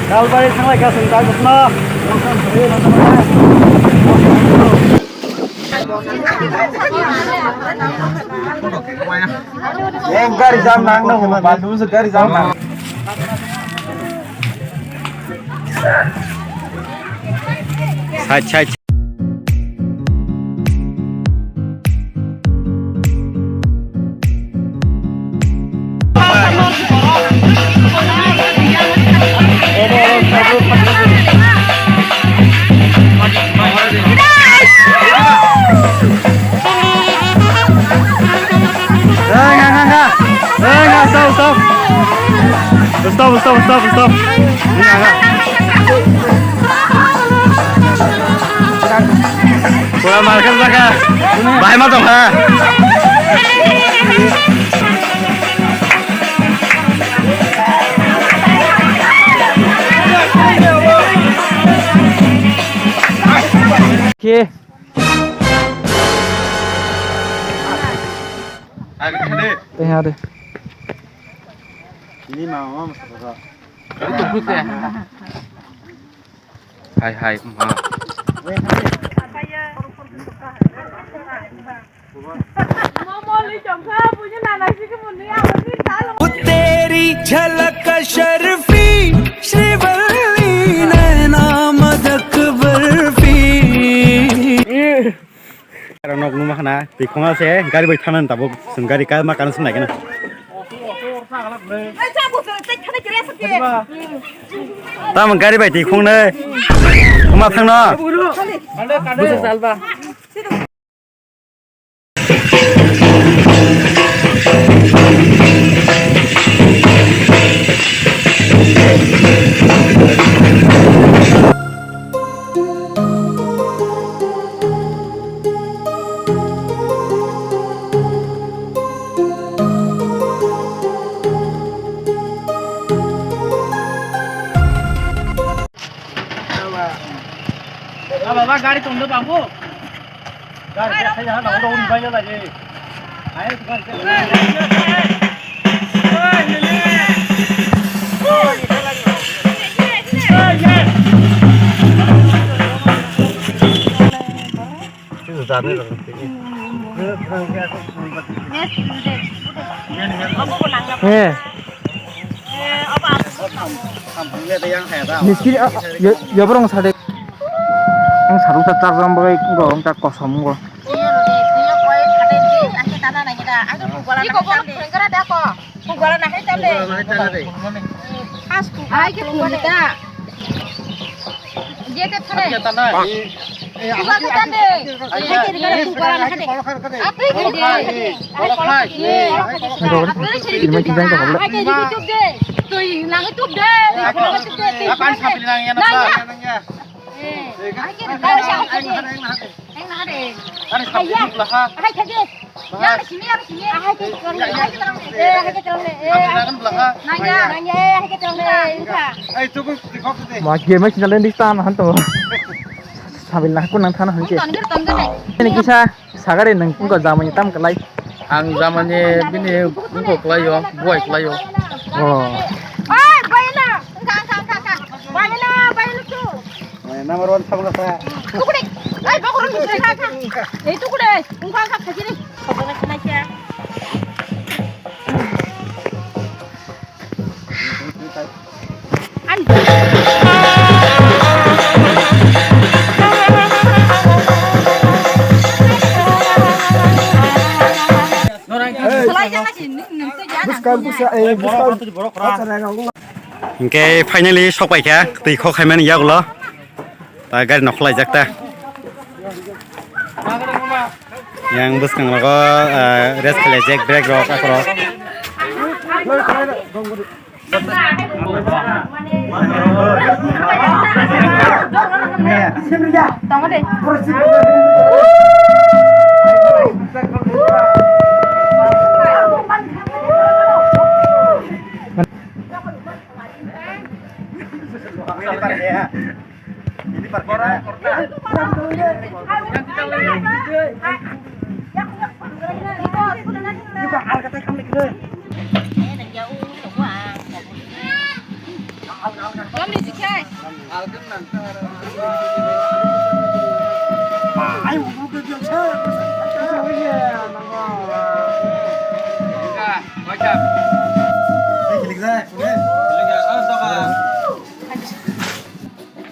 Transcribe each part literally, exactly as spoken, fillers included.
Dalbari thanglai kha chwng ta jotono. Ek gari jam nang na, bathroom se gari jam nang. Side, side. Hey, nga, nga, nga. Hey, nga, stop, stop. Stop, stop, stop, stop. Nga, nga. Pura malkar jaga. Bahai ma tong ha. Ke. Tengah deh. Ini mau, mau. Hai, hai, ma. तेरी झलक शर्फी श्रीवल्ली नैना मदक barfi. Rok nok numa khana twi khonga se gari bai thana tabuk chwng gari ka ma kana swng nai gana. Tamo gari bai twi khongnai. Khoma thangno. Busa salba. Baba, gari tongdo bangbo. Gari kaya na udah uri banyak lagi. Ayo, gari kaya. He. Miskiri, ah, yo, yo borong sade. Ang sarung ta chak jam bagai go, ang ta kosom go. Iko borok phwrwngkara da ko. Phunggala na hai tande. Phunggala na hai tande. Hai ke phunggala da. Jete thane. Phunggala tande. Hai ke phunggala na hai. Ape ke de. Hai ke phunggala na hai. Ape ke phunggala na hai. Hai ke tup de. Tui nang tup de. Akan sapli nang ya na. Nang ya. Eh, hai ke phunggala na hai. Hai ke. Hai ke. Ma game mai sinalen di tan han to. Sabil na kun nang thana han ke. Ini kisa sagare nang kun ko jamani tam kalai. Ang jamani bini kun ko kalai yo, buai kalai yo. Oh. Oi, bayana. Ka, ka, ka, ka. Bayana, bayana tu. Number one sabla sa. Tukure. Ai, bakoro tukure ka, ka. Ei tukure. Ungka ka khajiri. Khobor ka khnai kya? Ani. Salai jana si, nung, nung tu jana. Buskang busa, eh, buskang. Hingke finally sok paikha, twi khok khaimani yagulo. Ta gari nok khlaijak ta. Yang bwskang rogo, ah, rest khlaijak, brake rok, akorok. Tongma de.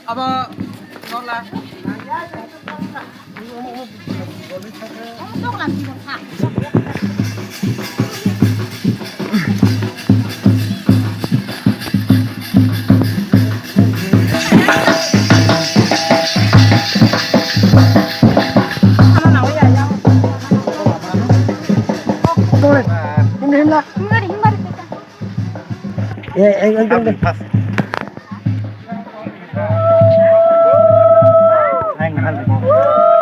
Abo nola. Eh, eh, eh, eh.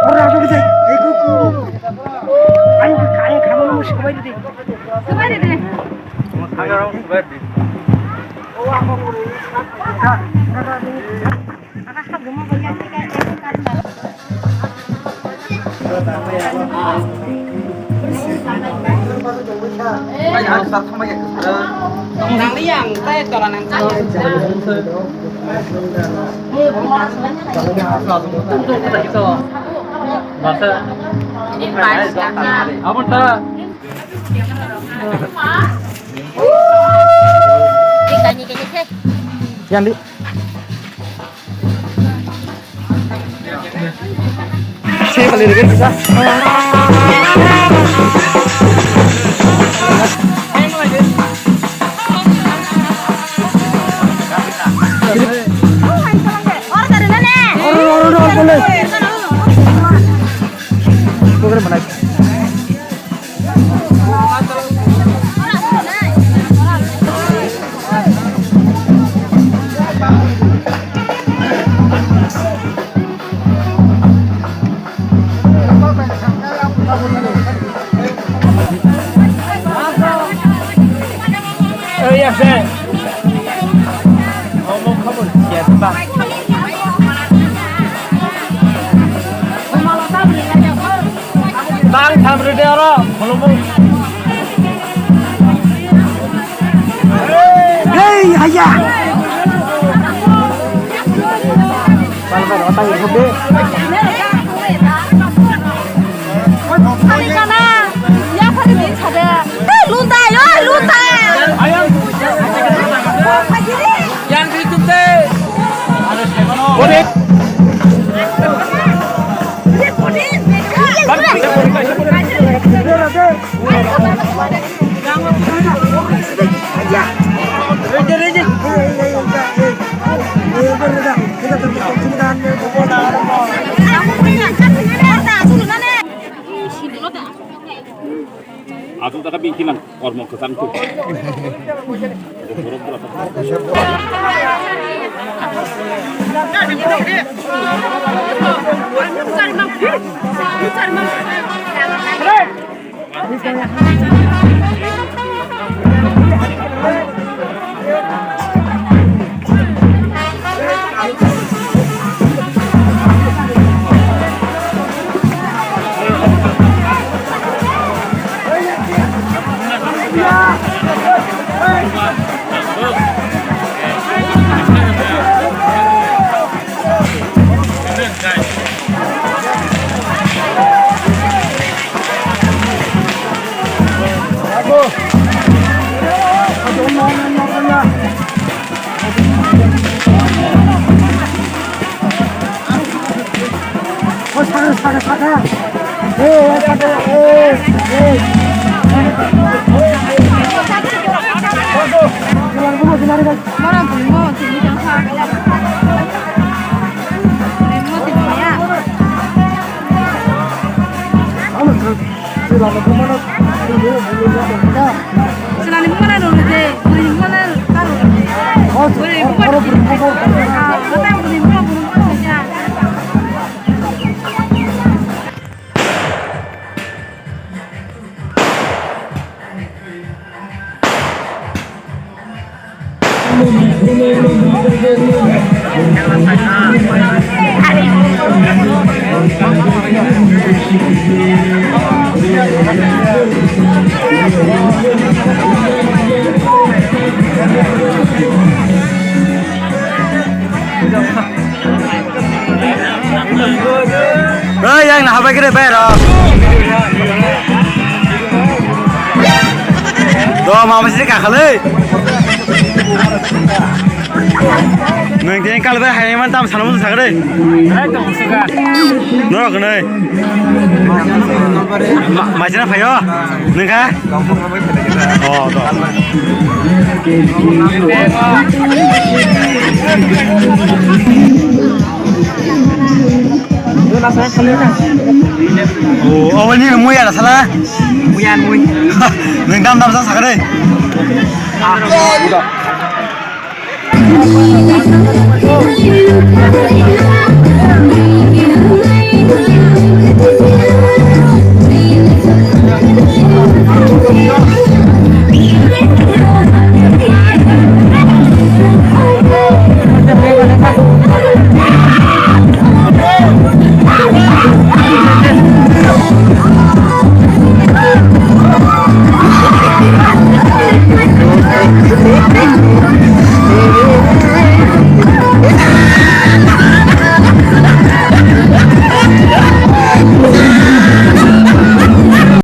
Ora, ora, ora. Eh, kuku. Ayo, ayo, kamu mau sekolah ini. Sekolah ini. Sekolah ini. Yan di. Saya balik lagi bisa. Program mana? Tang tham rwdi oro, khulumung. Hey, haya. Bal bal, otai ikut deh. Sari kana, ya sari din sade. Tei lutai, oi lutai. Yang di tu teh. Boleh. Aswk jagao bini kilang kormo kwchang tu. Chwlani bumana rwdi, bwrwini bumana ta rwdi. Bwrwi bumana rwdi. Ah, bwrwi bumana rwdi. Oi, yang nahabai kere bayar. Do mama sini kakale. Nang tini kal bai hai man tam sana musu sakre. Norok nai. Ma-, majra phayo. Nengkha? Oh, to. Oh, oh, ini mui ada salah. Muyan mui. Neng dam dam sa sakare.